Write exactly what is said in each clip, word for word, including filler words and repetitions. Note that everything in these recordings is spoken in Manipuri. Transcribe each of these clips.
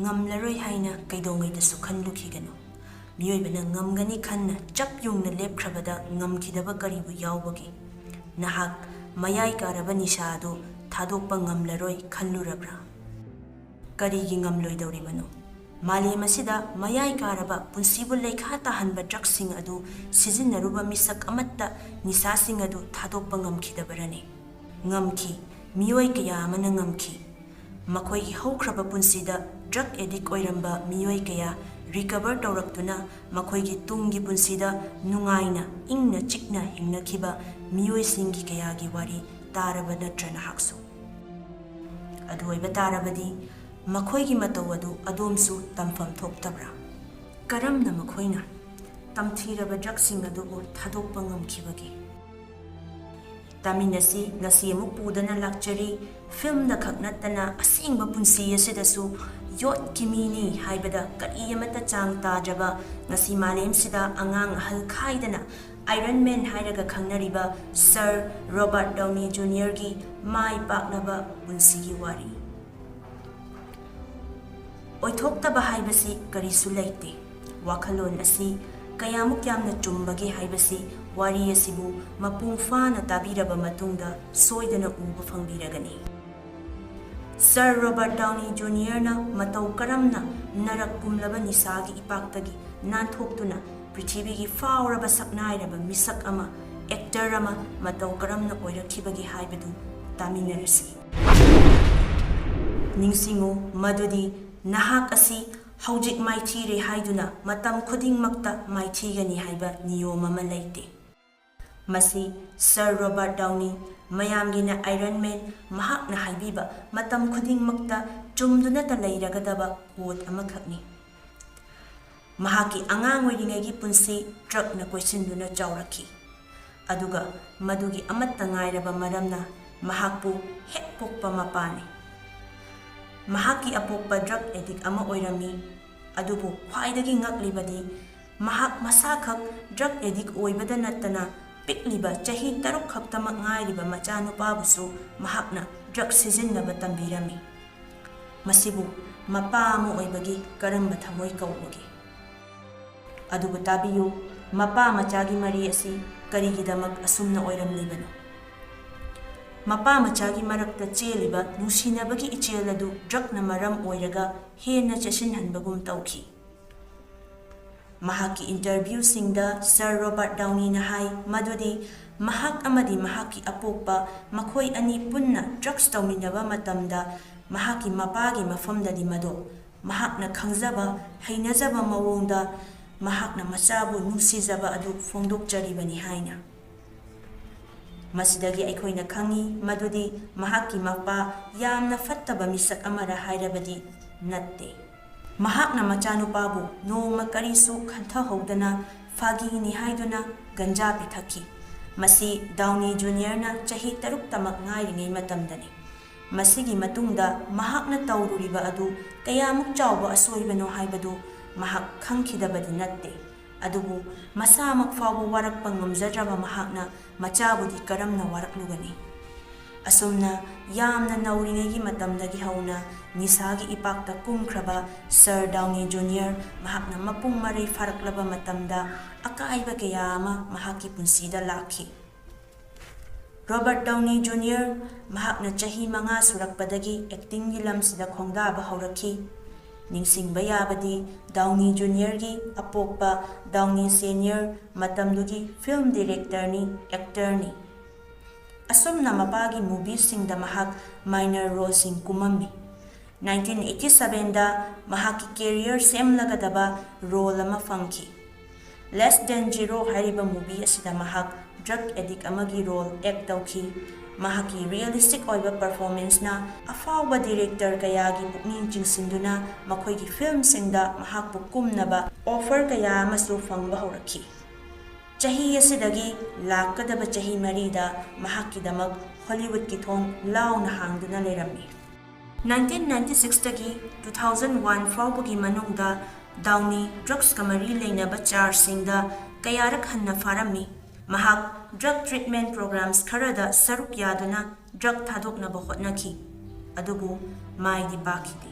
ꯉꯝꯂꯔꯣꯏ ꯍꯥꯏꯅ ꯀꯩꯗꯧꯉꯩꯗꯁꯨ ꯈꯟꯂꯨꯈꯤꯒꯅꯨ꯫ ꯃꯤꯑꯣꯏꯕꯅ ꯉꯝꯒꯅꯤ ꯈꯟꯅ ꯆꯞ ꯌꯨꯡꯅ ꯂꯦꯞꯈ꯭ꯔꯕꯗ ꯉꯝꯈꯤꯗꯕ ꯀꯔꯤꯕꯨ ꯌꯥꯎꯕꯒꯦ? ꯅꯍꯥꯛ ꯃꯌꯥꯏ ꯀꯥꯔꯕ ꯅꯤꯁꯥ ꯑꯗꯨ ꯊꯥꯗꯣꯛꯄ ꯉꯝꯂꯔꯣꯏ ꯈꯜꯂꯨꯔꯕ꯭ꯔꯥ? ꯀꯔꯤꯒꯤ ꯉꯝꯂꯣꯏꯗꯧꯔꯤꯕꯅꯣ? ꯃꯥꯂꯦꯝ ꯑꯁꯤꯗ ꯃꯌꯥꯏ ꯀꯥꯔꯕ ꯄꯨꯟꯁꯤꯕꯨ ꯂꯩꯈꯥ ꯇꯥꯍꯟꯕ ꯗ꯭ꯔꯒꯁꯤꯡ ꯑꯗꯨ ꯁꯤꯖꯤꯟꯅꯔꯨꯕ ꯃꯤꯁꯛ ꯑꯃꯠꯇ ꯅꯤꯁꯥꯁꯤꯡ ꯑꯗꯨ ꯊꯥꯗꯣꯛꯄ ꯉꯝꯈꯤꯗꯕꯔꯅꯦ? ꯉꯝꯈꯤ꯫ ꯃꯤꯑꯣꯏ ꯀꯌꯥ ꯑꯃꯅ ꯉꯝꯈꯤ꯫ ꯃꯈꯣꯏꯒꯤ ꯍꯧꯈ꯭ꯔꯕ ꯄꯨꯟꯁꯤꯗ ꯗ꯭ꯔꯒ ꯑꯦꯗꯤꯛ ꯑꯣꯏꯔꯝꯕ ꯃꯤꯑꯣꯏ ꯀꯌꯥ ꯔꯤꯀꯚꯔ ꯇꯧꯔꯛꯇꯨꯅ ꯃꯈꯣꯏꯒꯤ ꯇꯨꯡꯒꯤ ꯄꯨꯟꯁꯤꯗ ꯅꯨꯡꯉꯥꯏꯅ ꯏꯪꯅ ꯆꯤꯛꯅ ꯍꯤꯡꯅꯈꯤꯕ ꯃꯤꯑꯣꯏꯁꯤꯡꯒꯤ ꯀꯌꯥꯒꯤ ꯋꯥꯔꯤ ꯇꯥꯔꯕ ꯅꯠꯇ꯭ꯔ ꯅꯍꯥꯛꯁꯨ? ꯑꯗꯨ ꯑꯣꯏꯕ ꯇꯥꯔꯕꯗꯤ ꯃꯈꯣꯏꯒꯤ ꯃꯇꯧ ꯑꯗꯨ ꯑꯗꯣꯝꯁꯨ ꯇꯝꯐꯝ ꯊꯣꯛꯇꯕ꯭ꯔꯥ? ꯀꯔꯝꯅ ꯃꯈꯣꯏꯅ ꯇꯝꯊꯤꯔꯕ ꯗ꯭ꯔꯒꯁꯤꯡ ꯑꯗꯨꯕꯨ ꯊꯥꯗꯣꯛꯄ ꯉꯝꯈꯤꯕꯒꯦ? ꯇꯥꯃꯤꯟ ꯑꯁꯤ ꯉꯁꯤ ꯑꯃꯨꯛ ꯄꯨꯗꯅ ꯂꯥꯛꯆꯔꯤ꯫ ꯐꯤꯜꯝꯗ ꯈꯛ ꯅꯠꯇꯅ ꯑꯁꯦꯡꯕ ꯄꯨꯟꯁꯤ ꯑꯁꯤꯗꯁꯨ ꯌꯣꯠꯀꯤ ꯃꯤꯅꯤ ꯍꯥꯏꯕꯗ ꯀꯔꯤ ꯑꯃꯠꯇ ꯆꯥꯡ ꯇꯥꯗ꯭ꯔꯕ, ꯉꯁꯤ ꯃꯥꯂꯦꯝꯁꯤꯗ ꯑꯉꯥꯡ ꯑꯍꯜ ꯈꯥꯏꯗꯅ ꯑꯥꯏꯔꯟ ꯃꯦꯟ ꯍꯥꯏꯔꯒ ꯈꯪꯅꯔꯤꯕ ꯁꯔ ꯔꯣꯕꯥꯔꯠ ꯗꯥꯎꯅꯤ ꯖꯨꯅꯤꯌꯔꯒꯤ ꯃꯥꯏ ꯄꯥꯛꯂꯕ ꯄꯨꯟꯁꯤꯒꯤ ꯋꯥꯔꯤ꯫ ꯑꯣꯏꯊꯣꯛꯇꯕ ꯍꯥꯏꯕꯁꯤ ꯀꯔꯤꯁꯨ ꯂꯩꯇꯦ꯫ ꯋꯥꯈꯜꯂꯣꯟ ꯑꯁꯤ ꯀꯌꯥꯃꯨꯛ ꯌꯥꯝꯅ ꯆꯨꯝꯕꯒꯦ ꯍꯥꯏꯕꯁꯤ ꯋꯥꯔꯤ ꯑꯁꯤꯕꯨ ꯃꯄꯨꯡ ꯐꯥꯅ ꯇꯥꯕꯤꯔꯕ ꯃꯇꯨꯡꯗ ꯁꯣꯏꯗꯅ ꯎꯕ ꯐꯪꯕꯤꯔꯒꯅꯤ꯫ ꯁꯔ ꯔꯣꯕꯥꯔꯠ ꯗꯥꯎꯅꯤ ꯖꯨꯅꯤꯌꯔꯅ ꯃꯇꯧ ꯀꯔꯝꯅ ꯅꯔꯛ ꯄꯨꯝꯂꯕ ꯅꯤꯁꯥꯒꯤ ꯏꯄꯥꯛꯇꯒꯤ ꯅꯥꯟꯊꯣꯛꯇꯨꯅ ꯄ꯭ꯔꯤꯊꯤꯕꯤꯒꯤ ꯐꯥꯎꯔꯕ ꯁꯛꯅꯥꯏꯔꯕ ꯃꯤꯁꯛ ꯑꯃ, ꯑꯦꯛꯇꯔ ꯑꯃ ꯃꯇꯧ ꯀꯔꯝꯅ ꯑꯣꯏꯔꯛꯈꯤꯕꯒꯦ ꯍꯥꯏꯕꯗꯨ ꯇꯥꯃꯤꯟꯅꯔꯁꯤ꯫ ꯅꯤꯡꯁꯤꯡꯉꯨ ꯃꯗꯨꯗꯤ ꯅꯍꯥꯛ ꯑꯁꯤ ꯍꯧꯖꯤꯛ ꯃꯥꯏꯊꯤꯔꯦ ꯍꯥꯏꯗꯨꯅ ꯃꯇꯝ ꯈꯨꯗꯤꯡꯃꯛꯇ ꯃꯥꯏꯊꯤꯒꯅꯤ ꯍꯥꯏꯕ ꯅꯤꯌꯣꯝ ꯑꯃ ꯂꯩꯇꯦ꯫ ꯃꯁꯤ ꯁꯔ ꯔꯣꯕꯥꯔꯠ ꯗꯥꯎꯅꯤ, ꯃꯌꯥꯝꯒꯤꯅ ꯑꯥꯏꯔꯟ ꯃꯦꯟ, ꯃꯍꯥꯛꯅ ꯍꯥꯏꯕꯤꯕ ꯃꯇꯝ ꯈꯨꯗꯤꯡꯃꯛꯇ ꯆꯨꯝꯗꯨꯅꯇ ꯂꯩꯔꯒꯗꯕ ꯀꯣꯠ ꯑꯃꯈꯛꯅꯤ꯫ ꯃꯍꯥꯛꯀꯤ ꯑꯉꯥꯡ ꯑꯣꯏꯔꯤꯉꯩꯒꯤ ꯄꯨꯟꯁꯤ ꯗ꯭ꯔꯒꯅ ꯀꯣꯏꯁꯤꯟꯗꯨꯅ ꯆꯥꯎꯔꯛꯈꯤ꯫ ꯑꯗꯨꯒ ꯃꯗꯨꯒꯤ ꯑꯃꯠꯇ ꯉꯥꯏꯔꯕ ꯃꯔꯝꯅ ꯃꯍꯥꯛꯄꯨ ꯍꯦꯛ ꯄꯣꯛꯄ ꯃꯄꯥꯅꯤ꯫ ꯃꯍꯥꯛꯀꯤ ꯑꯄꯣꯛꯄ ꯗ꯭ꯔꯒ ꯑꯦꯗꯤꯛ ꯑꯃ ꯑꯣꯏꯔꯝꯃꯤ꯫ ꯑꯗꯨꯕꯨ ꯈ꯭ꯋꯥꯏꯗꯒꯤ ꯉꯛꯂꯤꯕꯗꯤ ꯃꯍꯥꯛ ꯃꯁꯥꯈꯛ ꯗ꯭ꯔꯒ ꯑꯦꯗꯤꯛ ꯑꯣꯏꯕꯗ ꯅꯠꯇꯅ ꯄꯤꯛꯂꯤꯕ ꯆꯍꯤ ꯇꯔꯨꯛ ꯈꯛꯇꯃꯛ ꯉꯥꯏꯔꯤꯕ ꯃꯆꯥꯅꯨꯄꯥꯕꯨꯁꯨ ꯃꯍꯥꯛꯅ ꯗ꯭ꯔꯒ ꯁꯤꯖꯤꯟꯅꯕ ꯇꯝꯕꯤꯔꯝꯃꯤ꯫ ꯃꯁꯤꯕꯨ ꯃꯄꯥ ꯑꯃ ꯑꯣꯏꯕꯒꯤ ꯀꯔꯝꯕ ꯊꯃꯣꯏ ꯀꯧꯕꯒꯦ? ꯑꯗꯨꯕꯨ ꯇꯥꯕꯤꯌꯨ, ꯃꯄꯥ ꯃꯆꯥꯒꯤ ꯃꯔꯤ ꯑꯁꯤ ꯀꯔꯤꯒꯤꯗꯃꯛ ꯑꯁꯨꯝꯅ ꯑꯣꯏꯔꯝꯂꯤꯕꯅꯣ? ꯃꯄꯥ ꯃꯆꯥꯒꯤ ꯃꯔꯛꯇ ꯆꯦꯜꯂꯤꯕ ꯅꯨꯡꯁꯤꯅꯕꯒꯤ ꯏꯆꯦꯜ ꯑꯗꯨ ꯗ꯭ꯔꯒꯅ ꯃꯔꯝ ꯑꯣꯏꯔꯒ ꯍꯦꯟꯅ ꯆꯦꯠꯁꯤꯟꯍꯟꯕꯒꯨꯝ ꯇꯧꯈꯤ꯫ ꯃꯍꯥꯛꯀꯤ ꯏꯟꯇꯔꯚ꯭ꯌꯨꯁꯤꯡꯗ ꯁꯔ ꯔꯣꯕꯥꯔꯠ ꯗꯥꯎꯅꯤꯅ ꯍꯥꯏ ꯃꯗꯨꯗꯤ ꯃꯍꯥꯛ ꯑꯃꯗꯤ ꯃꯍꯥꯛꯀꯤ ꯑꯄꯣꯛꯄ ꯃꯈꯣꯏ ꯑꯅꯤ ꯄꯨꯟꯅ ꯗ꯭ꯔꯒꯁ ꯇꯧꯃꯤꯟꯅꯕ ꯃꯇꯝꯗ ꯃꯍꯥꯛꯀꯤ ꯃꯄꯥꯒꯤ ꯃꯐꯝꯗꯗꯤ ꯃꯗꯣ ꯃꯍꯥꯛꯅ ꯈꯪꯖꯕ, ꯍꯩꯅꯖꯕ ꯃꯑꯣꯡꯗ ꯃꯍꯥꯛꯅ ꯃꯆꯥꯕꯨ ꯅꯨꯡꯁꯤꯖꯕ ꯑꯗꯨ ꯐꯣꯡꯗꯣꯛꯆꯔꯤꯕꯅꯤ ꯍꯥꯏꯅ꯫ ꯃꯁꯤꯗꯒꯤ ꯑꯩꯈꯣꯏꯅ ꯈꯪꯏ ꯃꯗꯨꯗꯤ ꯃꯍꯥꯛꯀꯤ ꯃꯄꯥ ꯌꯥꯝꯅ ꯐꯠꯇꯕ ꯃꯤꯁꯛ ꯑꯃꯔ ꯍꯥꯏꯔꯕꯗꯤ ꯅꯠꯇꯦ꯫ ꯃꯍꯥꯛꯅ ꯃꯆꯥꯅꯨꯄꯥꯕꯨ ꯅꯣꯡꯃ ꯀꯔꯤꯁꯨ ꯈꯟꯊꯍꯧꯗꯅ ꯐꯥꯒꯤꯅꯤ ꯍꯥꯏꯗꯨꯅ ꯒꯟꯖꯥ ꯄꯤꯊꯛꯈꯤ꯫ ꯃꯁꯤ ꯗꯥꯎꯅꯤ ꯖꯨꯅꯤꯌꯔꯅ ꯆꯍꯤ ꯇꯔꯨꯛꯇꯃꯛ ꯉꯥꯏꯔꯤꯉꯩ ꯃꯇꯝꯗꯅꯤ꯫ ꯃꯁꯤꯒꯤ ꯃꯇꯨꯡꯗ ꯃꯍꯥꯛꯅ ꯇꯧꯔꯨꯔꯤꯕ ꯑꯗꯨ ꯀꯌꯥꯃꯨꯛ ꯆꯥꯎꯕ ꯑꯁꯣꯏꯕꯅꯣ ꯍꯥꯏꯕꯗꯨ ꯃꯍꯥꯛ ꯈꯪꯈꯤꯗꯕꯗꯤ ꯅꯠꯇꯦ꯫ ꯑꯗꯨꯕꯨ ꯃꯁꯥꯃꯛ ꯐꯥꯎꯕ ꯋꯥꯔꯛꯄ ꯉꯝꯖꯗ꯭ꯔꯕ ꯃꯍꯥꯛꯅ ꯃꯆꯥꯕꯨꯗꯤ ꯀꯔꯝꯅ ꯋꯥꯔꯛꯂꯨꯒꯅꯤ? ꯑꯁꯨꯝꯅ ꯌꯥꯝꯅ ꯅꯧꯔꯤꯉꯩꯒꯤ ꯃꯇꯝꯗꯒꯤ ꯍꯧꯅ ꯅꯤꯁꯥꯒꯤ ꯏꯄꯥꯛꯇ ꯀꯨꯝꯈ꯭ꯔꯕ ꯁꯔ ꯗꯥꯎꯅꯤ ꯖꯨꯅꯤꯌꯔ ꯃꯍꯥꯛꯅ ꯃꯄꯨꯡ ꯃꯔꯩ ꯐꯥꯔꯛꯂꯕ ꯃꯇꯝꯗ ꯑꯀꯥꯏꯕ ꯀꯌꯥ ꯑꯃ ꯃꯍꯥꯛꯀꯤ ꯄꯨꯟꯁꯤꯗ ꯂꯥꯛꯈꯤ꯫ ꯔꯣꯕꯔꯠ ꯗꯥꯎꯅꯤ ꯖꯨꯅꯤꯌꯔ ꯃꯍꯥꯛꯅ ꯆꯍꯤ ꯃꯉꯥ ꯁꯨꯔꯛꯄꯗꯒꯤ ꯑꯦꯛꯇꯤꯡꯒꯤ ꯂꯝꯁꯤꯗ ꯈꯣꯡꯗꯥꯕ ꯍꯧꯔꯛꯈꯤ꯫ ꯅꯤꯡꯁꯤꯡꯕ ꯌꯥꯕꯗꯤ ꯗꯥꯎꯅꯤ ꯖꯨꯅꯤꯌꯔꯒꯤ ꯑꯄꯣꯛꯄ ꯗꯥꯎꯅꯤ ꯁꯦꯅꯤꯌꯔ ꯃꯇꯝꯗꯨꯒꯤ ꯐꯤꯜꯝ ꯗꯤꯔꯦꯛꯇꯔꯅꯤ, ꯑꯦꯛꯇꯔꯅꯤ꯫ ꯑꯁꯨꯝꯅ ꯃꯄꯥꯒꯤ ꯃꯨꯚꯤꯁꯤꯡꯗ ꯃꯍꯥꯛ ꯃꯥꯏꯅꯔ ꯔꯣꯜꯁꯤꯡ ꯀꯨꯝꯃꯝꯃꯤ꯫ ꯅꯥꯏꯟꯇꯤꯟ ꯑꯩꯠꯇꯤ ꯁꯚꯦꯟꯗ ꯃꯍꯥꯛꯀꯤ ꯀꯦꯔꯤꯌꯔ ꯁꯦꯝꯂꯒꯗꯕ ꯔꯣꯜ ꯑꯃ ꯐꯪꯈꯤ꯫ ꯂꯦꯁ ꯗꯦꯟ ꯖꯤꯔꯣ ꯍꯥꯏꯔꯤꯕ ꯃꯨꯚꯤ ꯑꯁꯤꯗ ꯃꯍꯥꯛ ꯗ꯭ꯔꯒ ꯑꯦꯗꯤꯛ ꯑꯃꯒꯤ ꯔꯣꯜ ꯑꯦꯛ ꯇꯧꯈꯤ꯫ ꯃꯍꯥꯛꯀꯤ ꯔꯤꯌꯦꯂꯤꯁꯇꯤꯛ ꯑꯣꯏꯕ ꯄꯔꯐꯣꯔꯃꯦꯟꯁꯅ ꯑꯐꯥꯎꯕ ꯗꯤꯔꯦꯛꯇꯔ ꯀꯌꯥꯒꯤ ꯄꯨꯛꯅꯤꯡ ꯆꯤꯡꯁꯤꯟꯗꯨꯅ ꯃꯈꯣꯏꯒꯤ ꯐꯤꯜꯝꯁꯤꯡꯗ ꯃꯍꯥꯛꯄꯨ ꯀꯨꯝꯅꯕ ꯑꯣꯐꯔ ꯀꯌꯥ ꯑꯃꯁꯨ ꯐꯪꯕ ꯍꯧꯔꯛꯈꯤ꯫ ꯆꯍꯤ ꯑꯁꯤꯗꯒꯤ ꯂꯥꯛꯀꯗꯕ ꯆꯍꯤ ꯃꯔꯤꯗ ꯃꯍꯥꯛꯀꯤꯗꯃꯛ ꯍꯣꯂꯤꯋꯨꯗꯀꯤ ꯊꯣꯡ ꯂꯥꯎꯅ ꯍꯥꯡꯗꯨꯅ ꯂꯩꯔꯝꯃꯤ꯫ ꯅꯥꯏꯟꯇꯤꯟ ꯅꯥꯏꯟꯇꯤ ꯁꯤꯛꯁꯇꯒꯤ ꯇꯨ ꯊꯥꯎꯖꯟ ꯋꯥꯟ ꯐꯥꯎꯕꯒꯤ ꯃꯅꯨꯡꯗ ꯗꯥꯎꯅꯤ ꯗ꯭ꯔꯒꯁꯀ ꯃꯔꯤ ꯂꯩꯅꯕ ꯆꯥꯔꯖꯁꯤꯡꯗ ꯀꯌꯥꯔꯛ ꯍꯟꯅ ꯐꯥꯔꯝꯃꯤ꯫ ꯃꯍꯥꯛ ꯗ꯭ꯔꯒ ꯇ꯭ꯔꯤꯠꯃꯦꯟ ꯄ꯭ꯔꯣꯒ꯭ꯔꯥꯝꯁ ꯈꯔꯗ ꯁꯔꯨꯛ ꯌꯥꯗꯨꯅ ꯗ꯭ꯔꯒ ꯊꯥꯗꯣꯛꯅꯕ ꯍꯣꯠꯅꯈꯤ, ꯑꯗꯨꯕꯨ ꯃꯥꯏꯗꯤ ꯄꯥꯛꯈꯤꯗꯦ꯫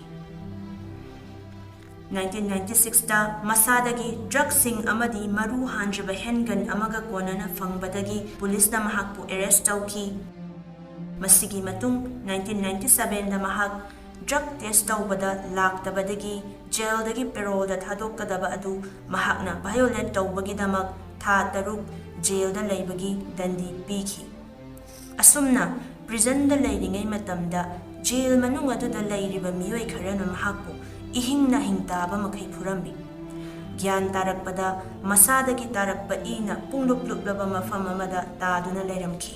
ꯅꯥꯏꯟꯇꯤꯟ ꯅꯥꯏꯟꯇꯤ ꯁꯤꯛꯁꯇ ꯃꯁꯥꯗꯒꯤ ꯗ꯭ꯔꯒꯁꯤꯡ ꯑꯃꯗꯤ ꯃꯔꯨ ꯍꯥꯟꯗ꯭ꯔꯤꯕ ꯍꯦꯟꯒꯟ ꯑꯃꯒ ꯀꯣꯟꯅꯅ ꯐꯪꯕꯗꯒꯤ ꯄꯨꯂꯤꯁꯅ ꯃꯍꯥꯛꯄꯨ ꯑꯦꯔꯦꯁ ꯇꯧꯈꯤ꯫ ꯃꯁꯤꯒꯤ ꯃꯇꯨꯡ ꯅꯥꯏꯟꯇꯤꯟ ꯅꯥꯏꯟꯇꯤ ꯁꯕꯦꯟꯗ ꯃꯍꯥꯛ ꯗ꯭ꯔꯒ ꯇꯦꯁ ꯇꯧꯕꯗ ꯂꯥꯛꯇꯕꯗꯒꯤ ꯖꯦꯜꯗꯒꯤ ꯄꯦꯔꯣꯜꯗ ꯊꯥꯗꯣꯛꯀꯗꯕ ꯑꯗꯨ ꯃꯍꯥꯛꯅ ꯚꯥꯏꯑꯣꯂꯦꯠ ꯇꯧꯕꯒꯤꯗꯃꯛ ꯊꯥ ꯇꯔꯨꯛ ꯖꯦꯜꯗ ꯂꯩꯕꯒꯤ ꯗꯟꯗꯤ ꯄꯤꯈꯤ꯫ ꯑꯁꯨꯝꯅ ꯄ꯭ꯔꯤꯖꯟꯗ ꯂꯩꯔꯤꯉꯩ ꯃꯇꯝꯗ ꯖꯦꯜ ꯃꯅꯨꯡ ꯑꯗꯨꯗ ꯂꯩꯔꯤꯕ ꯃꯤꯑꯣꯏ ꯈꯔꯅ ꯃꯍꯥꯛꯄꯨ ꯏꯍꯤꯡ ꯅꯥꯍꯤꯡ ꯇꯥꯕ ꯃꯈꯩ ꯐꯨꯔꯝꯃꯤ꯫ ꯒ꯭ꯌꯥꯟ ꯇꯥꯔꯛꯄꯗ ꯃꯁꯥꯗꯒꯤ ꯇꯥꯔꯛꯄ ꯏꯅ ꯄꯨꯡꯂꯨꯞ ꯂꯨꯞꯂꯕ ꯃꯐꯝ ꯑꯃꯗ ꯇꯥꯗꯨꯅ ꯂꯩꯔꯝꯈꯤ꯫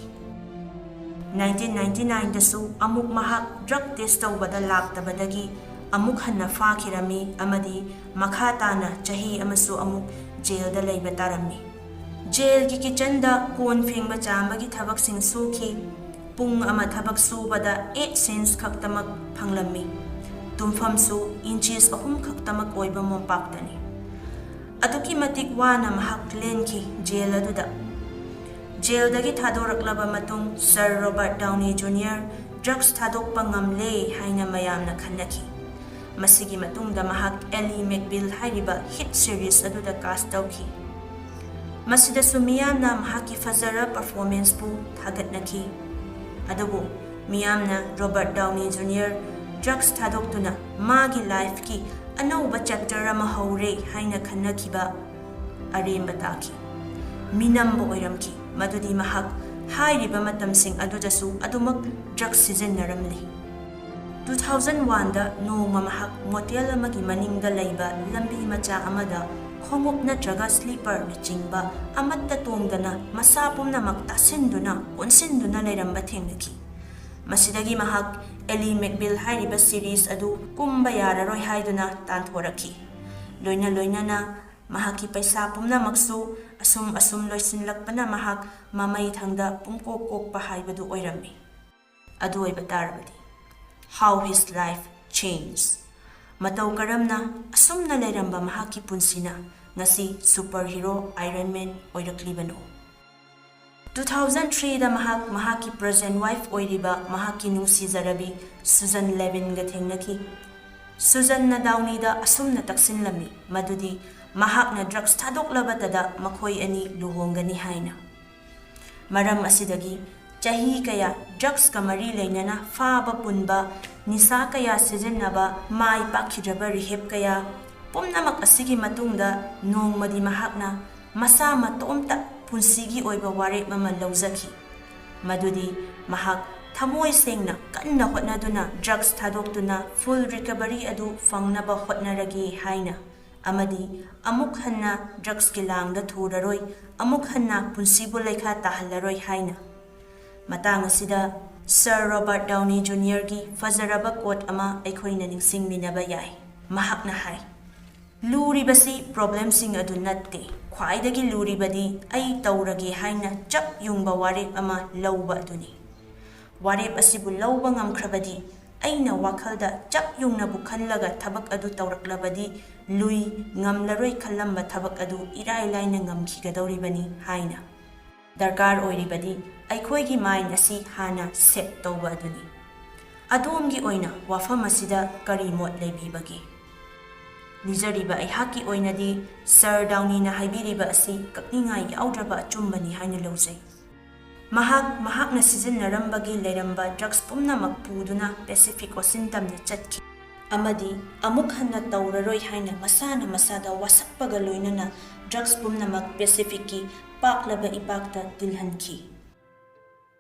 ꯅꯥꯏꯟꯇꯤꯟ ꯅꯥꯏꯟꯇꯤ ꯅꯥꯏꯟꯗꯁꯨ ꯑꯃꯨꯛ ꯃꯍꯥꯛ ꯗ꯭ꯔꯒ ꯇꯦꯁ ꯇꯧꯕꯗ ꯂꯥꯛꯇꯕꯗꯒꯤ ꯑꯃꯨꯛ ꯍꯟꯅ ꯐꯥꯈꯤꯔꯝꯃꯤ ꯑꯃꯗꯤ ꯃꯈꯥ ꯇꯥꯅ ꯆꯍꯤ ꯑꯃꯁꯨ ꯑꯃꯨꯛ ꯖꯦꯜꯗ ꯂꯩꯕ ꯇꯥꯔꯝꯃꯤ꯫ ꯖꯦꯜꯒꯤ ꯀꯤꯆꯟꯗ ꯀꯣꯟ ꯐꯦꯡꯕ ꯆꯥꯝꯕꯒꯤ ꯊꯕꯛꯁꯤꯡ ꯁꯨꯈꯤ꯫ ꯄꯨꯡ ꯑꯃ ꯊꯕꯛ ꯁꯨꯕꯗ ꯑꯩꯠ ꯁꯦꯟꯁ ꯈꯛꯇꯃꯛ ꯐꯪꯂꯝꯃꯤ꯫ ꯇꯨꯝꯐꯝꯁꯨ ꯏꯟꯆꯤꯁ ꯑꯍꯨꯝ ꯈꯛꯇꯃꯛ ꯑꯣꯏꯕ ꯃꯣꯝꯄꯥꯛꯇꯅꯤ꯫ ꯑꯗꯨꯛꯀꯤ ꯃꯇꯤꯛ ꯋꯥꯅ ꯃꯍꯥꯛ ꯂꯦꯟꯈꯤ ꯖꯦꯜ ꯑꯗꯨꯗ꯫ ꯖꯦꯜꯗꯒꯤ ꯊꯥꯗꯣꯔꯛꯂꯕ ꯃꯇꯨꯡ ꯁꯔ ꯔꯣꯕꯥꯔꯠ ꯗꯥꯎꯅꯤ ꯖꯨꯅꯤꯌꯔ ꯗ꯭ꯔꯒꯁ ꯊꯥꯗꯣꯛꯄ ꯉꯝꯂꯦ ꯍꯥꯏꯅ ꯃꯌꯥꯝꯅ ꯈꯟꯅꯈꯤ꯫ ꯃꯁꯤꯒꯤ ꯃꯇꯨꯡꯗ ꯃꯍꯥꯛ ꯑꯦꯂꯤ ꯃꯦꯛꯕꯤꯜ ꯍꯥꯏꯔꯤꯕ ꯍꯤꯠ ꯁꯤꯔꯤꯁ ꯑꯗꯨꯗ ꯀꯥꯁ ꯇꯧꯈꯤ꯫ ꯃꯁꯤꯗꯁꯨ ꯃꯤꯌꯥꯝꯅ ꯃꯍꯥꯛꯀꯤ ꯐꯖꯔ ꯄꯔꯐꯣꯔꯃꯦꯟꯁꯄꯨ ꯊꯥꯒꯠꯅꯈꯤ꯫ ꯑꯗꯨꯕꯨ ꯃꯤꯌꯥꯝꯅ ꯔꯣꯕꯥꯔꯠ ꯗꯥꯎꯅꯤ ꯖꯨꯅꯤꯌꯔ ꯗ꯭ꯔꯒꯁ ꯊꯥꯗꯣꯛꯇꯨꯅ ꯃꯥꯒꯤ ꯂꯥꯏꯐꯀꯤ ꯑꯅꯧꯕ ꯆꯦꯞꯇꯔ ꯑꯃ ꯍꯧꯔꯦ ꯍꯥꯏꯅ ꯈꯟꯅꯈꯤꯕ ꯑꯔꯦꯝꯕ ꯇꯥꯈꯤ꯫ ꯃꯤꯅꯝꯕ ꯑꯣꯏꯔꯝꯈꯤ ꯃꯗꯨꯗꯤ ꯃꯍꯥꯛ ꯍꯥꯏꯔꯤꯕ ꯃꯇꯝꯁꯤꯡ ꯑꯗꯨꯗꯁꯨ ꯑꯗꯨꯃꯛ ꯗ꯭ꯔꯒꯁ ꯁꯤꯖꯤꯟꯅꯔꯝꯂꯤ꯫ ꯇꯨ ꯊꯥꯎꯖꯟ ꯋꯥꯟꯗ ꯅꯣꯡꯃ ꯃꯍꯥꯛ ꯃꯣꯇꯦꯜ ꯑꯃꯒꯤ ꯃꯅꯤꯡꯗ ꯂꯩꯕ ꯂꯝꯕꯤ ꯃꯆꯥ ꯑꯃꯗ ꯈꯣꯡꯎꯞ ꯅꯠꯇ꯭ꯔꯒ ꯁ꯭ꯂꯤꯄꯔꯅꯆꯤꯡꯕ ꯑꯃꯠꯇ ꯇꯣꯡꯗꯅ ꯃꯁꯥ ꯄꯨꯝꯅꯃꯛ ꯇꯥꯁꯤꯟꯗꯨꯅ ꯀꯣꯟꯁꯤꯟꯗꯨꯅ ꯂꯩꯔꯝꯕ ꯊꯦꯡꯅꯈꯤ꯫ ꯃꯁꯤꯗꯒꯤ ꯃꯍꯥꯛ ꯑꯦꯂꯤ ꯃꯦꯛꯕꯤꯜ ꯍꯥꯏꯔꯤꯕ ꯁꯤꯔꯤꯁ ꯑꯗꯨ ꯀꯨꯝꯕ ꯌꯥꯔꯔꯣꯏ ꯍꯥꯏꯗꯨꯅ ꯇꯥꯟꯊꯣꯔꯛꯈꯤ꯫ ꯂꯣꯏꯅ ꯂꯣꯏꯅꯅ ꯃꯍꯥꯛꯀꯤ ꯄꯩꯁꯥ ꯄꯨꯝꯅꯃꯛꯁꯨ ꯑꯁꯨꯝ ꯑꯁꯨꯝ ꯂꯣꯏꯁꯤꯜꯂꯛꯄꯅ ꯃꯍꯥꯛ ꯃꯃꯩ ꯊꯪꯗ ꯄꯨꯡꯀꯣꯛ ꯀꯣꯛꯄ ꯍꯥꯏꯕꯗꯨ ꯑꯣꯏꯔꯝꯃꯤ꯫ ꯑꯗꯨ ꯑꯣꯏꯕ ꯇꯥꯔꯕꯗꯤ, how his life changed꯫ ꯃꯇꯧ ꯀꯔꯝꯅ ꯑꯁꯨꯝꯅ ꯂꯩꯔꯝꯕ ꯃꯍꯥꯛꯀꯤ ꯄꯨꯟꯁꯤꯅ ꯉꯁꯤ ꯁꯨꯄꯔ ꯍꯤꯔꯣ ꯑꯥꯏꯔꯟ ꯃꯦꯟ ꯑꯣꯏꯔꯛꯂꯤꯕꯅꯣ? ꯇꯨ ꯊꯥꯎꯖꯟ ꯊ꯭ꯔꯤꯗ ꯃꯍꯥꯛ ꯃꯍꯥꯛꯀꯤ ꯄ꯭ꯔꯖꯦꯟ ꯋꯥꯏꯐ ꯑꯣꯏꯔꯤꯕ ꯃꯍꯥꯛꯀꯤ ꯅꯨꯡꯁꯤꯖꯔꯕꯤ ꯁꯨꯖꯟ ꯂꯦꯕꯤꯟꯒ ꯊꯦꯡꯅꯈꯤ꯫ ꯁꯨꯖꯟꯅ ꯗꯥꯎꯅꯤꯗ ꯑꯁꯨꯝꯅ ꯇꯛꯁꯤꯟꯂꯝꯃꯤ ꯃꯗꯨꯗꯤ ꯃꯍꯥꯛꯅ ꯗ꯭ꯔꯒꯁ ꯊꯥꯗꯣꯛꯂꯕꯇꯗ ꯃꯈꯣꯏ ꯑꯅꯤ ꯂꯨꯍꯣꯡꯒꯅꯤ ꯍꯥꯏꯅ꯫ ꯃꯔꯝ ꯑꯁꯤꯗꯒꯤ ꯆꯍꯤ ꯀꯌꯥ ꯗ꯭ꯔꯒꯁꯀ ꯃꯔꯤ ꯂꯩꯅꯅ ꯐꯥꯕ ꯄꯨꯟꯕ, ꯅꯤꯁꯥ ꯀꯌꯥ ꯁꯤꯖꯤꯟꯅꯕ, ꯃꯥꯏ ꯄꯥꯛꯈꯤꯗ꯭ꯔꯕ ꯔꯤꯍꯦꯞ ꯀꯌꯥ, ꯄꯨꯝꯅꯃꯛ ꯑꯁꯤꯒꯤ ꯃꯇꯨꯡꯗ ꯅꯣꯡꯃꯗꯤ ꯃꯍꯥꯛꯅ ꯃꯁꯥ ꯃꯇꯣꯝꯇ ꯄꯨꯟꯁꯤꯒꯤ ꯑꯣꯏꯕ ꯋꯥꯔꯦꯞ ꯑꯃ ꯂꯧꯖꯈꯤ꯫ ꯃꯗꯨꯗꯤ ꯃꯍꯥꯛ ꯊꯃꯣꯏ ꯁꯦꯡꯅ ꯀꯟꯅ ꯍꯣꯠꯅꯗꯨꯅ ꯗ꯭ꯔꯒꯁ ꯊꯥꯗꯣꯛꯇꯨꯅ ꯐꯨꯜ ꯔꯤꯀꯚꯔꯤ ꯑꯗꯨ ꯐꯪꯅꯕ ꯍꯣꯠꯅꯔꯒꯦ ꯍꯥꯏꯅ, ꯑꯃꯗꯤ ꯑꯃꯨꯛ ꯍꯟꯅ ꯗ꯭ꯔꯒꯁꯀꯤ ꯂꯥꯡꯗ ꯊꯨꯔꯔꯣꯏ, ꯑꯃꯨꯛ ꯍꯟꯅ ꯄꯨꯟꯁꯤꯕꯨ ꯂꯩꯈꯥ ꯇꯥꯍꯜꯂꯔꯣꯏ ꯍꯥꯏꯅ꯫ ꯃꯇꯥꯡ ꯑꯁꯤꯗ ꯁꯔ ꯔꯣꯕꯥꯔꯠ ꯗꯥꯎꯅꯤ ꯖꯨꯅꯤꯌꯔꯒꯤ ꯐꯖꯔꯕ ꯀꯣꯠ ꯑꯃ ꯑꯩꯈꯣꯏꯅ ꯅꯤꯡꯁꯤꯡꯃꯤꯟꯅꯕ ꯌꯥꯏ꯫ ꯃꯍꯥꯛꯅ ꯍꯥꯏ, "ꯂꯨꯔꯤꯕꯁꯤ ꯄ꯭ꯔꯣꯕ꯭ꯂꯦꯝꯁꯤꯡ ꯑꯗꯨ ꯅꯠꯇꯦ, ꯈ꯭ꯋꯥꯏꯗꯒꯤ ꯂꯨꯔꯤꯕꯗꯤ ꯑꯩ ꯇꯧꯔꯒꯦ ꯍꯥꯏꯅ ꯆꯞ ꯌꯨꯡꯕ ꯋꯥꯔꯦꯞ ꯑꯃ ꯂꯧꯕ ꯑꯗꯨꯅꯤ꯫ ꯋꯥꯔꯦꯞ ꯑꯁꯤꯕꯨ ꯂꯧꯕ ꯉꯝꯈ꯭ꯔꯕꯗꯤ, ꯑꯩꯅ ꯋꯥꯈꯜꯗ ꯆꯞ ꯌꯨꯡꯅꯕꯨ ꯈꯜꯂꯒ ꯊꯕꯛ ꯑꯗꯨ ꯇꯧꯔꯛꯂꯕꯗꯤ, ꯂꯨꯏ, ꯉꯝꯂꯔꯣꯏ ꯈꯜꯂꯝꯕ ꯊꯕꯛ ꯑꯗꯨ ꯏꯔꯥꯏ ꯂꯥꯏꯅ ꯉꯝꯈꯤꯒꯗꯧꯔꯤꯕꯅꯤ" ꯍꯥꯏꯅ꯫ ꯗꯔꯀꯥꯔ ꯑꯣꯏꯔꯤꯕꯗꯤ ꯑꯩꯈꯣꯏꯒꯤ ꯃꯥꯏꯟ ꯑꯁꯤ ꯍꯥꯟꯅ ꯁꯦꯠ ꯇꯧꯕ ꯑꯗꯨꯅꯤ꯫ ꯑꯗꯣꯝꯒꯤ ꯑꯣꯏꯅ ꯋꯥꯐꯝ ꯑꯁꯤꯗ ꯀꯔꯤ ꯃꯣꯠ ꯂꯩꯕꯤꯕꯒꯦ? ꯂꯤꯖꯔꯤꯕ ꯑꯩꯍꯥꯛꯀꯤ ꯑꯣꯏꯅꯗꯤ ꯁꯔ ꯗꯥꯎꯅꯤꯅ ꯍꯥꯏꯕꯤꯔꯤꯕ ꯑꯁꯤ ꯀꯛꯅꯤꯡꯉꯥꯏ ꯌꯥꯎꯗ꯭ꯔꯕ ꯑꯆꯨꯝꯕꯅꯤ ꯍꯥꯏꯅ ꯂꯧꯖꯩ꯫ ꯃꯍꯥꯛ ꯃꯍꯥꯛꯅ ꯁꯤꯖꯤꯟꯅꯔꯝꯕꯒꯤ ꯂꯩꯔꯝꯕ ꯗ꯭ꯔꯒꯁ ꯄꯨꯝꯅꯃꯛ ꯄꯨꯗꯨꯅ ꯄꯦꯁꯤꯐꯤꯛ ꯑꯣꯁꯤꯟ ꯇꯝꯅ ꯆꯠꯈꯤ꯫ ꯑꯃꯗꯤ ꯑꯃꯨꯛ ꯍꯟꯅ ꯇꯧꯔꯔꯣꯏ ꯍꯥꯏꯅ ꯃꯁꯥꯅ ꯃꯁꯥꯗ ꯋꯥꯁꯛꯄꯒ ꯂꯣꯏꯅꯅ ꯗ꯭ꯔꯒꯁ ꯄꯨꯝꯅꯃꯛ ꯄꯦꯁꯤꯐꯤꯛꯀꯤ ꯄꯥꯛꯂꯕ ꯏꯄꯥꯛꯇ ꯇꯤꯜꯍꯟꯈꯤ꯫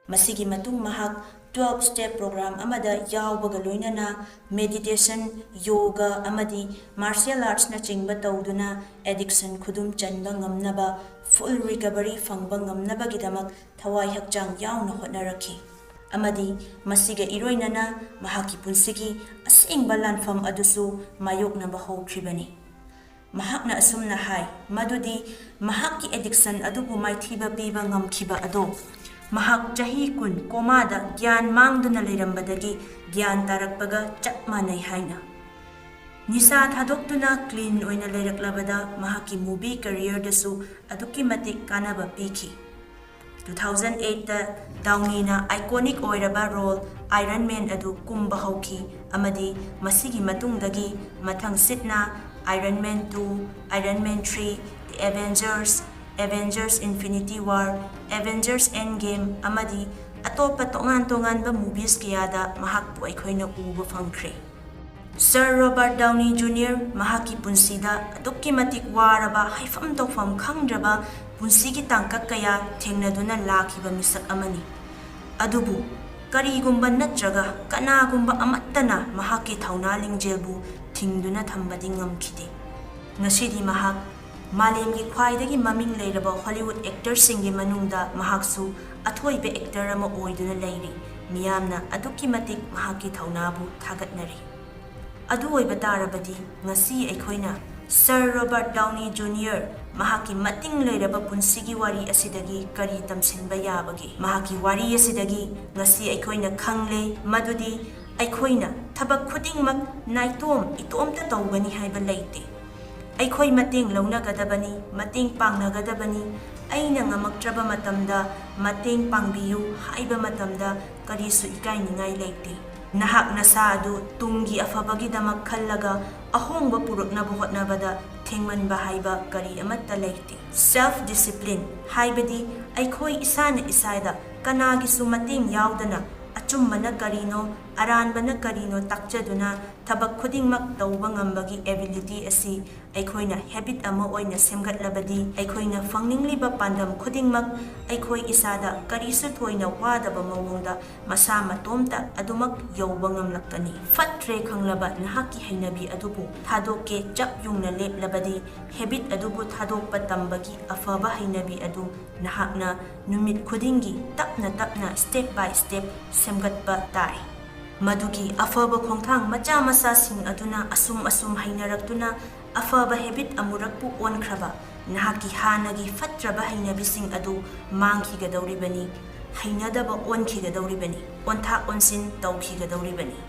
ꯃꯁꯤꯒꯤ ꯃꯇꯨꯡ ꯃꯍꯥꯛ ꯇ꯭ꯋꯦꯜꯐ ꯁ꯭ꯇꯦꯞ ꯄ꯭ꯔꯣꯒ꯭ꯔꯥꯝ ꯑꯃꯗ ꯌꯥꯎꯕꯒ ꯂꯣꯏꯅꯅ ꯃꯦꯗꯤꯇꯦꯁꯟ, ꯌꯣꯒ ꯑꯃꯗꯤ ꯃꯥꯔꯁꯤꯌꯦꯜ ꯑꯥꯔꯠꯁꯅꯆꯤꯡꯕ ꯇꯧꯗꯨꯅ ꯑꯦꯗꯤꯛꯁꯟ ꯈꯨꯗꯨꯝ ꯆꯟꯕ ꯉꯝꯅꯕ, ꯐꯨꯜ ꯔꯤꯀꯚꯔꯤ ꯐꯪꯕ ꯉꯝꯅꯕꯒꯤꯗꯃꯛ ꯊꯋꯥꯏ ꯍꯛꯆꯥꯡ ꯌꯥꯎꯅ ꯍꯣꯠꯅꯔꯛꯈꯤ꯫ ꯑꯃꯗꯤ ꯃꯁꯤꯒ ꯏꯔꯣꯏꯅꯅ ꯃꯍꯥꯛꯀꯤ ꯄꯨꯟꯁꯤꯒꯤ ꯑꯁꯦꯡꯕ ꯂꯥꯟꯐꯝ ꯑꯗꯨꯁꯨ ꯃꯥꯌꯣꯛꯅꯕ ꯍꯧꯈ꯭ꯔꯤꯕꯅꯤ꯫ ꯃꯍꯥꯛꯅ ꯑꯁꯨꯝꯅ ꯍꯥꯏ ꯃꯗꯨꯗꯤ ꯃꯍꯥꯛꯀꯤ ꯑꯦꯗꯤꯛꯁꯟ ꯑꯗꯨꯕꯨ ꯃꯥꯏꯊꯤꯕ ꯄꯤꯕ ꯉꯝꯈꯤꯕ ꯑꯗꯣ ꯃꯍꯥꯛ ꯆꯍꯤ ꯀꯨꯟ ꯀꯣꯃꯥꯗ ꯒ꯭ꯌꯥꯟ ꯃꯥꯡꯗꯨꯅ ꯂꯩꯔꯝꯕꯗꯒꯤ ꯒ꯭ꯌꯥꯟ ꯇꯥꯔꯛꯄꯒ ꯆꯞ ꯃꯥꯟꯅꯩ ꯍꯥꯏꯅ꯫ ꯅꯤꯁꯥ ꯊꯥꯗꯣꯛꯇꯨꯅ ꯀ꯭ꯂꯤꯟ ꯑꯣꯏꯅ ꯂꯩꯔꯛꯂꯕꯗ ꯃꯍꯥꯛꯀꯤ ꯃꯨꯚꯤ ꯀꯦꯔꯤꯌꯔꯗꯁꯨ ꯑꯗꯨꯛꯀꯤ ꯃꯇꯤꯛ ꯀꯥꯟꯅꯕ ꯄꯤꯈꯤ꯫ Two thousand eight ꯇ ꯗꯥꯎꯅꯤꯅ iconic ꯑꯣꯏꯔꯕ role Iron Man ꯑꯗꯨ ꯀꯨꯝꯕ ꯍꯧꯈꯤ, ꯑꯃꯗꯤ ꯃꯁꯤꯒꯤ ꯃꯇꯨꯡꯗꯒꯤ ꯃꯊꯪ ꯁꯤꯠꯅ Iron Man two, Iron Man three, The Avengers, Avengers Infinity War, Avengers Endgame, ꯑꯃꯗꯤ ꯑꯇꯣꯞꯄ ꯇꯣꯉꯥꯟ ꯇꯣꯉꯥꯟꯕ movies ꯀꯌꯥꯗ ꯃꯍꯥꯛꯄꯨ ꯑꯩꯈꯣꯏꯅ ꯎꯕ ꯐꯪꯈ꯭ꯔꯦ꯫ Sir Robert Downey Junior ꯃꯍꯥꯛꯀꯤ ꯄꯨꯟꯁꯤꯗ ꯑꯗꯨꯛꯀꯤ ꯃꯇꯤꯛ ꯋꯥꯔꯕ, ꯍꯥꯏꯐꯝ ꯇꯧꯐꯝ ꯈꯪꯗ꯭ꯔꯕ ꯄꯨꯟꯁꯤꯒꯤ ꯇꯥꯡꯀꯛ ꯀꯌꯥ ꯊꯦꯡꯅꯗꯨꯅ ꯂꯥꯛꯈꯤꯕ ꯃꯤꯁꯛ ꯑꯃꯅꯤ꯫ ꯑꯗꯨꯕꯨ ꯀꯔꯤꯒꯨꯝꯕ ꯅꯠꯇ꯭ꯔꯒ ꯀꯅꯥꯒꯨꯝꯕ ꯑꯃꯠꯇꯅ ꯃꯍꯥꯛꯀꯤ ꯊꯧꯅꯥ ꯂꯤꯡꯖꯦꯜꯕꯨ ꯊꯤꯡꯗꯨꯅ ꯊꯝꯕꯗꯤ ꯉꯝꯈꯤꯗꯦ꯫ ꯉꯁꯤꯗꯤ ꯃꯍꯥꯛ ꯃꯥꯂꯦꯝꯒꯤ ꯈ꯭ꯋꯥꯏꯗꯒꯤ ꯃꯃꯤꯡ ꯂꯩꯔꯕ Hollywood actorꯁꯤꯡꯒꯤ ꯃꯅꯨꯡꯗ ꯃꯍꯥꯛꯁꯨ ꯑꯊꯣꯏꯕ actor ꯑꯃ ꯑꯣꯏꯗꯨꯅ ꯂꯩꯔꯤ꯫ ꯃꯤꯌꯥꯝꯅ ꯑꯗꯨꯛꯀꯤ ꯃꯇꯤꯛ ꯃꯍꯥꯛꯀꯤ ꯊꯧꯅꯥꯕꯨ ꯊꯥꯒꯠꯅꯔꯤ꯫ ꯑꯗꯨ ꯑꯣꯏꯕ ꯇꯥꯔꯕꯗꯤ ꯉꯁꯤ ꯑꯩꯈꯣꯏꯅ Sir Robert Downey Junior ꯃꯍꯥꯛꯀꯤ ꯃꯇꯤꯡ ꯂꯩꯔꯕ ꯄꯨꯟꯁꯤꯒꯤ ꯋꯥꯔꯤ ꯑꯁꯤꯗꯒꯤ ꯀꯔꯤ ꯇꯝꯁꯤꯟꯕ ꯌꯥꯕꯒꯦ? ꯃꯍꯥꯛꯀꯤ ꯋꯥꯔꯤ ꯑꯁꯤꯗꯒꯤ ꯉꯁꯤ ꯑꯩꯈꯣꯏꯅ ꯈꯪꯂꯦ ꯃꯗꯨꯗꯤ ꯑꯩꯈꯣꯏꯅ ꯊꯕꯛ ꯈꯨꯗꯤꯡꯃꯛ ꯅꯥꯏꯇꯣꯝ ꯏꯇꯣꯝꯇ ꯇꯧꯒꯅꯤ ꯍꯥꯏꯕ ꯂꯩꯇꯦ꯫ ꯑꯩꯈꯣꯏ ꯃꯇꯦꯡ ꯂꯧꯅꯒꯗꯕꯅꯤ, ꯃꯇꯦꯡ ꯄꯥꯡꯅꯒꯗꯕꯅꯤ꯫ ꯑꯩꯅ ꯉꯝꯃꯛꯇ꯭ꯔꯕ ꯃꯇꯝꯗ ꯃꯇꯦꯡ ꯄꯥꯡꯕꯤꯌꯨ ꯍꯥꯏꯕ ꯃꯇꯝꯗ ꯀꯔꯤꯁꯨ ꯏꯀꯥꯏꯅꯤꯡꯉꯥꯏ ꯂꯩꯇꯦ꯫ ꯅꯍꯥꯛ ꯅꯁꯥ ꯑꯗꯨ ꯇꯨꯡꯒꯤ ꯑꯐꯕꯒꯤꯗꯃꯛ ꯈꯜꯂꯒ ꯑꯍꯣꯡꯕ ꯄꯨꯔꯛꯅꯕ ꯍꯣꯠꯅꯕꯗ ꯊꯦꯡꯃꯟꯕ ꯍꯥꯏꯕ ꯀꯔꯤ ꯑꯃꯠꯇ ꯂꯩꯇꯦ꯫ Self discipline ꯍꯥꯏꯕꯗꯤ ꯑꯩꯈꯣꯏ ꯏꯁꯥꯅ ꯏꯁꯥꯗ ꯀꯅꯥꯒꯤꯁꯨ ꯃꯇꯦꯡ ꯌꯥꯎꯗꯅ ꯑꯆꯨꯝꯕꯅ ꯀꯔꯤꯅꯣ, ꯑꯔꯥꯟꯕꯅ ꯀꯔꯤꯅꯣ ꯇꯥꯛꯆꯗꯨꯅ ꯊꯕꯛ ꯈꯨꯗꯤꯡꯃꯛ ꯇꯧꯕ ꯉꯝꯕꯒꯤ ability ꯑꯁꯤ ꯑꯩꯈꯣꯏꯅ habit ꯑꯃ ꯑꯣꯏꯅ ꯁꯦꯝꯒꯠꯂꯕꯗꯤ, ꯑꯩꯈꯣꯏꯅ ꯐꯪꯅꯤꯡꯂꯤꯕ ꯄꯥꯟꯗꯝ ꯈꯨꯗꯤꯡꯃꯛ ꯑꯩꯈꯣꯏ ꯏꯁꯥꯗ ꯀꯔꯤꯁꯨ ꯊꯣꯏꯅ ꯋꯥꯗꯕ ꯃꯑꯣꯡꯗ ꯃꯁꯥ ꯃꯇꯣꯝꯇ ꯑꯗꯨꯃꯛ ꯌꯧꯕ ꯉꯝꯂꯛꯀꯅꯤ꯫ ꯐꯠꯇ꯭ꯔꯦ ꯈꯪꯂꯕ ꯅꯍꯥꯛꯀꯤ ꯍꯩꯅꯕꯤ ꯑꯗꯨꯕꯨ ꯊꯥꯗꯣꯛꯀꯦ ꯆꯞ ꯌꯨꯡꯅ ꯂꯦꯞꯂꯕꯗꯤ, habit ꯑꯗꯨꯕꯨ ꯊꯥꯗꯣꯛꯄ ꯇꯝꯕꯒꯤ ꯑꯐꯕ ꯍꯩꯅꯕꯤ ꯑꯗꯨ ꯅꯍꯥꯛꯅ ꯅꯨꯃꯤꯠ ꯈꯨꯗꯤꯡꯒꯤ ꯇꯞꯅ ꯇꯞꯅ, step by step ꯁꯦꯝꯒꯠꯄ ꯇꯥꯏ꯫ ꯃꯗꯨꯒꯤ ꯑꯐꯕ ꯈꯣꯡꯊꯥꯡ ꯃꯆꯥ ꯃꯆꯥꯁꯤꯡ ꯑꯗꯨꯅ ꯑꯁꯨꯝ ꯑꯁꯨꯝ ꯍꯩꯅꯔꯛꯇꯨꯅ ꯑꯐꯕ habit ꯑꯃꯨꯔꯛꯄꯨ ꯑꯣꯟꯈ꯭ꯔꯕ ꯅꯍꯥꯛꯀꯤ ꯍꯥꯟꯅꯒꯤ ꯐꯠꯇ꯭ꯔꯕ ꯍꯩꯅꯕꯤꯁꯤꯡ ꯑꯗꯨ ꯃꯥꯡꯈꯤꯒꯗꯧꯔꯤꯕꯅꯤ, ꯍꯩꯅꯗꯕ ꯑꯣꯟꯈꯤꯒꯗꯧꯔꯤꯕꯅꯤ, ꯑꯣꯟꯊꯥꯛ ꯑꯣꯟꯁꯤꯟ ꯇꯧꯈꯤꯒꯗꯧꯔꯤꯕꯅꯤ꯫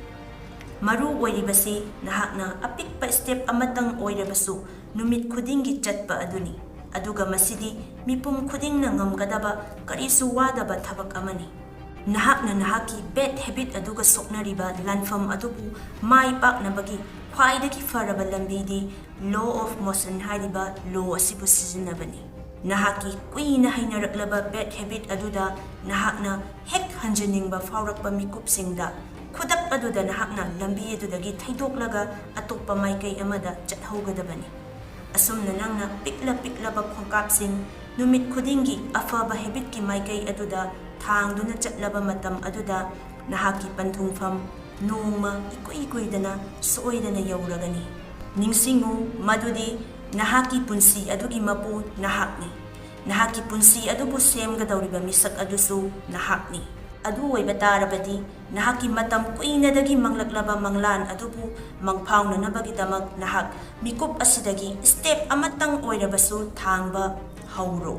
ꯃꯔꯨ ꯑꯣꯏꯔꯤꯕꯁꯤ ꯅꯍꯥꯛꯅ ꯑꯄꯤꯛꯄ step ꯑꯃꯇꯪ ꯑꯣꯏꯔꯕꯁꯨ ꯅꯨꯃꯤꯠ ꯈꯨꯗꯤꯡꯒꯤ ꯆꯠꯄ ꯑꯗꯨꯅꯤ, ꯑꯗꯨꯒ ꯃꯁꯤꯗꯤ ꯃꯤꯄꯨꯝ ꯈꯨꯗꯤꯡꯅ ꯉꯝꯒꯗꯕ ꯀꯔꯤꯁꯨ ꯋꯥꯗꯕ ꯊꯕꯛ ꯑꯃꯅꯤ꯫ ꯅꯍꯥꯛꯅ ꯅꯍꯥꯛꯀꯤ bad habit ꯑꯗꯨꯒ ꯁꯣꯛꯅꯔꯤꯕ ꯂꯥꯟꯐꯝ ꯑꯗꯨꯕꯨ ꯃꯥꯏ ꯄꯥꯛꯅꯕꯒꯤ ꯈ꯭ꯋꯥꯏꯗꯒꯤ ꯐꯔꯕ ꯂꯝꯕꯤꯗꯤ law of motion ꯍꯥꯏꯔꯤꯕ law ꯑꯁꯤꯕꯨ ꯁꯤꯖꯤꯟꯅꯕꯅꯤ꯫ ꯅꯍꯥꯛꯀꯤ ꯀꯨꯏꯅ ꯍꯩꯅꯔꯛꯂꯕ bad habit ꯑꯗꯨꯗ ꯅꯍꯥꯛꯅ ꯍꯦꯛ ꯍꯟꯖꯅꯤꯡꯕ ꯐꯥꯎꯔꯛꯄ ꯃꯤꯀꯨꯞꯁꯤꯡꯗ, ꯈꯨꯗꯛ ꯑꯗꯨꯗ ꯅꯍꯥꯛꯅ ꯂꯝꯕꯤ ꯑꯗꯨꯗꯒꯤ ꯊꯩꯗꯣꯛꯂꯒ ꯑꯇꯣꯞꯄ ꯃꯥꯏꯀꯩ ꯑꯃꯗ ꯆꯠꯍꯧꯒꯗꯕꯅꯤ꯫ ꯑꯁꯨꯝꯅ ꯅꯪꯅ ꯄꯤꯛꯂ ꯄꯤꯛꯂꯕ ꯈꯣꯡꯀꯥꯞꯁꯤꯡ ꯅꯨꯃꯤꯠ ꯈꯨꯗꯤꯡꯒꯤ ꯑꯐꯕ habitꯀꯤ ꯃꯥꯏꯀꯩ ꯑꯗꯨꯗ ꯊꯥꯡꯗꯨꯅ ꯆꯠꯂꯕ ꯃꯇꯝ ꯑꯗꯨꯗ ꯅꯍꯥꯛꯀꯤ ꯄꯟꯊꯨꯡꯐꯝ ꯅꯣꯡꯃ ꯏꯀꯨꯏ ꯀꯨꯏꯗꯅ ꯁꯣꯏꯗꯅ ꯌꯧꯔꯒꯅꯤ꯫ ꯅꯤꯡꯁꯤꯡꯉꯨ ꯃꯗꯨꯗꯤ ꯅꯍꯥꯛꯀꯤ ꯄꯨꯟꯁꯤ ꯑꯗꯨꯒꯤ ꯃꯄꯨ ꯅꯍꯥꯛꯅꯤ꯫ ꯅꯍꯥꯛꯀꯤ ꯄꯨꯟꯁꯤ ꯑꯗꯨꯕꯨ ꯁꯦꯝꯒꯗꯧꯔꯤꯕ ꯃꯤꯁꯛ ꯑꯗꯨꯁꯨ ꯅꯍꯥꯛꯅꯤ꯫ ꯑꯗꯨ ꯑꯣꯏꯕ ꯇꯥꯔꯕꯗꯤ ꯅꯍꯥꯛꯀꯤ ꯃꯇꯝ ꯀꯨꯏꯅꯗꯒꯤ ꯃꯪꯂꯛꯂꯕ ꯃꯪꯂꯥꯟ ꯑꯗꯨꯕꯨ ꯃꯪꯐꯥꯎꯅꯅꯕꯒꯤꯗꯃꯛ ꯅꯍꯥꯛ ꯃꯤꯀꯨꯞ ꯑꯁꯤꯗꯒꯤ step ꯑꯃꯇꯪ ꯑꯣꯏꯔꯕꯁꯨ ꯊꯥꯡꯕ ꯍꯧꯔꯣ꯫